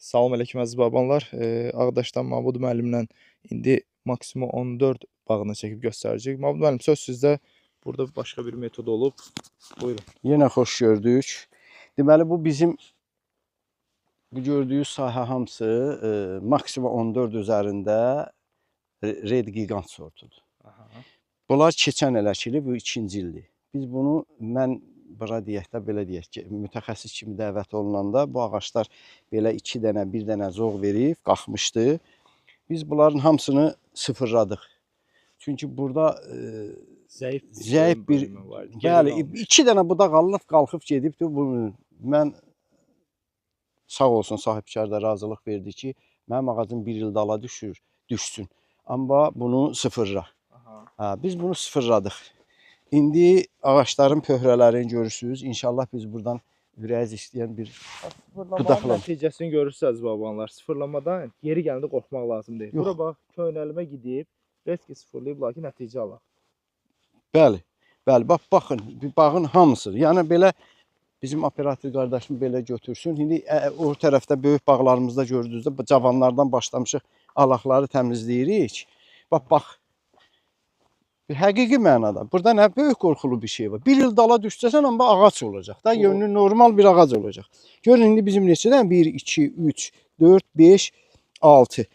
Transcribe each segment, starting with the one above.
Salam əleykum əziz bağbanlar. Ağdaşdan Mahmud müəllimlə indi Maxima 14 bağını çəkib göstərəcəyik. Mahmud müəllim, söz sizdə. Burada başqa bir metod olub. Buyurun. Yenə xoş gördük. Deməli, bu bizim bu gördüyünüz sahə hamısı Maxima 14 üzərində Red Gigant sortudur. Aha. Bunlar keçən il əkilib, bu ikinci ildir. Biz bunu, mən bura deyək də, belə deyək ki, mütəxəssis kimi dəvət olunanda bu ağaclar belə iki dənə, bir dənə zoğ verib qalxmışdı. Biz bunların hamısını sıfırladıq. Çünki burada Zəif zəif bir var. Bəli, iki dənə budaq alınıb, qalxıb gedibdi. Bu mən sağ olsun sahibkar da razılıq verdi ki, mənim ağacım bir il dala düşür, düşsün. Amma bunu sıfırla. Aha. Hə, biz bunu sıfırladıq. İndi ağacların pöhrələrini görürsünüz. İnşallah biz buradan ürəyiz istəyən bir Sıfırlamanın budaqla. nəticəsini görürsünüz əziz bağbanlar. Sıfırlamadan yeri gələndə qorxmaq lazım deyil. Yox. Bura bax, köhnəlmə gedib, riski sıfırlayıblar ki, nəticə alaq. Bəli, bəli. Bax, baxın, bağın hamısı. Yəni belə bizim operator qardaşım belə götürsün. İndi o tərəfdə böyük bağlarımızda gördüyünüzdə bu cavanlardan başlamışıq, alaqları təmizləyirik. Bax, bax. Bir həqiqi mənada. Burada nə böyük qorxulu bir şey var. Bir il dala düşsəsən, amma ağac olacaq da, yönlü normal bir ağac olacaq. Görün indi bizim neçədən? 1, 2, 3, 4, 5, 6.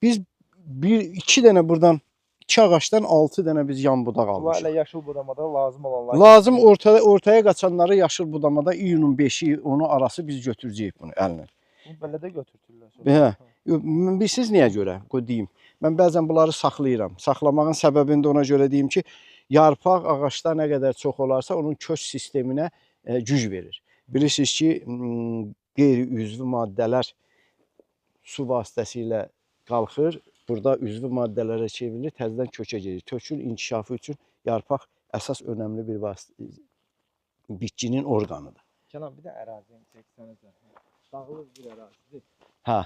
Biz bir, iki dənə buradan, iki ağacdan 6 dənə biz yan budaq Bunlar almışıq. elə yaşıl budamada lazım olanlar. Lazım ortaya qaçanları yaşıl budamada iyunun 5-i, 10-u arası biz götürəcəyik bunu əllə. Bunu belə də götürtürlər. Hə. Bilirsiniz niyə görə? Qoy deyim. Mən bəzən bunları saxlayıram. Saxlamağın səbəbini də ona görə deyim ki, yarpaq ağacda nə qədər çox olarsa onun kök sisteminə güc verir. Bilirsiniz ki, qeyri-üzvü maddələr su vasitəsilə qalxır, burada üzvü maddələrə çevrilir, təzədən kökə gedir. Kökün inkişafı üçün yarpaq əsas önəmli bir vasitə, bitkinin orqanıdır. Kənan, bir də ərazini çəksənizə. Dağlıq bir ərazidir. Hə.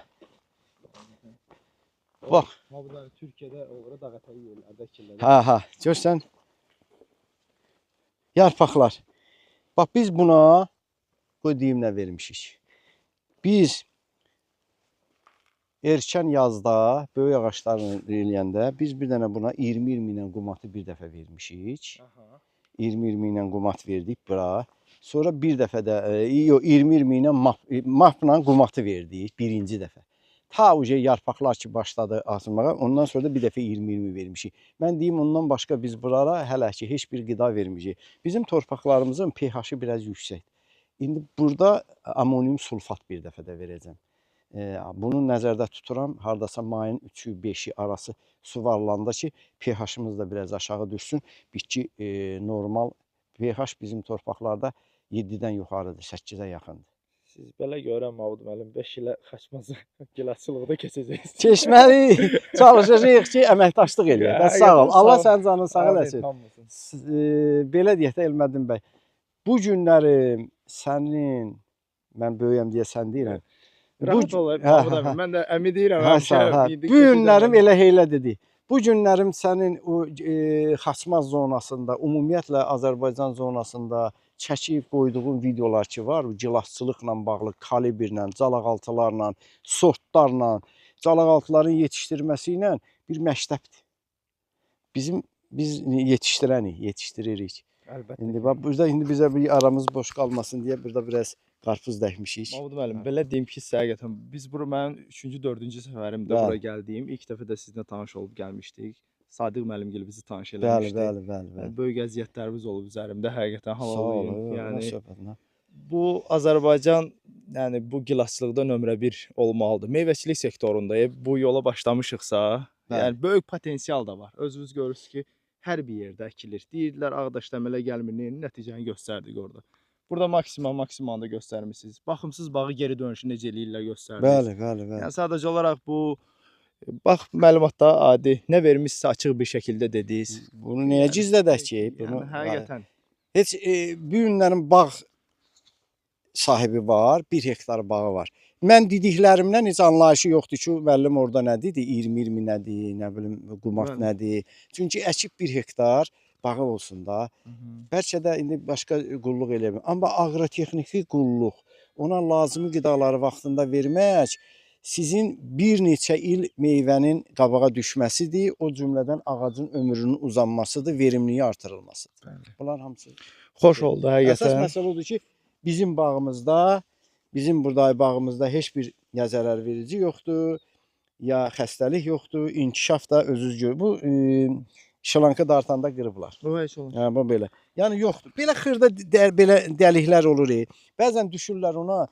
Bax. Amma bunlar Türkiyədə olur, dağ ətəyi yerlərdə əkirlər. Hə, hə. Görsən? Yarpaqlar. Bax, biz buna qoy deyim nə vermişik. Biz erkən yazda böyük ağaclarını eləyəndə biz bir dənə buna 20-20 ilə qumatı bir dəfə vermişik. 20-20 ilə qumat verdik bura. Sonra bir dəfə də 20-20 ilə mapla qumatı verdik birinci dəfə. Ta uca yarpaqlar ki başladı atılmağa, ondan sonra da bir dəfə 20-20 vermişik. Mən deyim, ondan başqa biz buralara hələ ki heç bir qida verməyəcəyik. Bizim torpaqlarımızın pH-ı biraz yüksəkdir. İndi burada amonium sulfat bir dəfə də verəcəm. Bunu nəzərdə tuturam, hardasa mayın 3-ü, 5-i arası su varılanda ki, pH-ımız da biraz aşağı düşsün. Bitki normal pH bizim torpaqlarda 7-dən yuxarıdır, 8-ə yaxındır. Siz belə görürəm Mahmud müəllim, 5 ilə xaçmazı gilasçılıqda keçəcəksiniz. Keçməli çalışacağıq ki, əməkdaşlıq eləyək. Ya, Sağ ol. Allah sağ ol. sənin canını sağ eləsin. Belə deyək də Elməddin bəy. Bu günlərim sənin, mən böyüyəm deyə sən deyirəm. Rahat ol, Mahmud əmi. Mən də əmi deyirəm. Hə, hə. Bu günlərim elə heylə dedi. Bu günlərim sənin o Xaçmaz zonasında, ümumiyyətlə Azərbaycan zonasında çəkib qoyduğun videolar ki var, gilasçılıqla bağlı, kalibrlə, calaqaltılarla, sortlarla, calaqaltıların yetişdirməsi ilə bir məktəbdir. Biz yetişdirənik, yetişdiririk. Əlbəttə. İndi bax burada indi bizə bir aramız boş qalmasın deyə burada biraz qarpız dəkmişik. Mahmud müəllim, belə deyim ki, sizə həqiqətən biz bura mənim 3-cü, 4-cü səfərimdə bura gəldiyim. İlk dəfə də sizinlə tanış olub gəlmişdik. Sadiq müəllim gəlib bizi tanış eləmişdi. Bəli, bəli, bəli, bəli. Böyük əziyyətlərimiz olub üzərimdə, həqiqətən halal olun. Yəni bu Azərbaycan, yəni bu gilasçılıqda nömrə 1 olmalıdır. Meyvəçilik sektorunda bu yola başlamışıqsa, yəni böyük potensial da var. Özünüz görürsünüz ki, hər bir yerdə əkilir. Deyirdilər Ağdaşda əmələ gəlmir, nəticəni göstərdik orada. Burada maksimanı da göstərmişsiniz. Baxımsız bağı geri dönüşü necə eləyirlər göstərdiniz. Bəli, bəli, bəli. Yəni sadəcə olaraq bu bax məlumatda adi nə vermişsə açıq bir şəkildə dediniz. Bunu niyə gizlədək ki? Bunu yəni, həqiqətən heç bu günlərin bağ sahibi var, 1 hektar bağı var. Mən dediklərimdən heç anlayışı yoxdur ki, müəllim orada nə dedi, 20-20 nədir, nə bilim qumat nədir. Çünki əkib 1 hektar bağı olsun da. Bəlkə də indi başqa qulluq eləyə bilər. Amma aqrotexniki qulluq, ona lazımi qidaları vaxtında vermək sizin bir neçə il meyvənin qabağa düşməsidir, o cümlədən ağacın ömrünün uzanmasıdır, verimliliyi artırılmasıdır. Bəli. Bunlar hamısı. Xoş oldu Əsas həqiqətən. məsələ odur ki, bizim bağımızda, bizim burada bağımızda heç bir ya zərər verici yoxdur, ya xəstəlik yoxdur, inkişaf da özünüz gör. Bu şılanka dartanda qırıblar. Bu heç olmaz. Hə, bu belə. Yəni yoxdur. Belə xırda belə dəliklər olur. Bəzən düşürlər ona.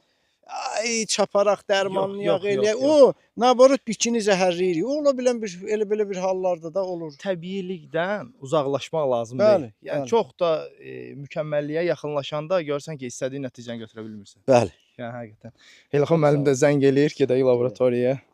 Ay çaparaq dərmanlayaq Yox, yox, eləyək. yox, yox. O naborot bitkini zəhərləyir. O ola bilən bir elə belə bir hallarda da olur. Təbiilikdən uzaqlaşmaq lazım Bəli, deyil. Yəni bəli. çox da mükəmməlliyə yaxınlaşanda görsən ki, istədiyin nəticəni götürə bilmirsən. Bəli. Yəni həqiqətən. İlxan müəllim də zəng eləyir, gedək laboratoriyaya.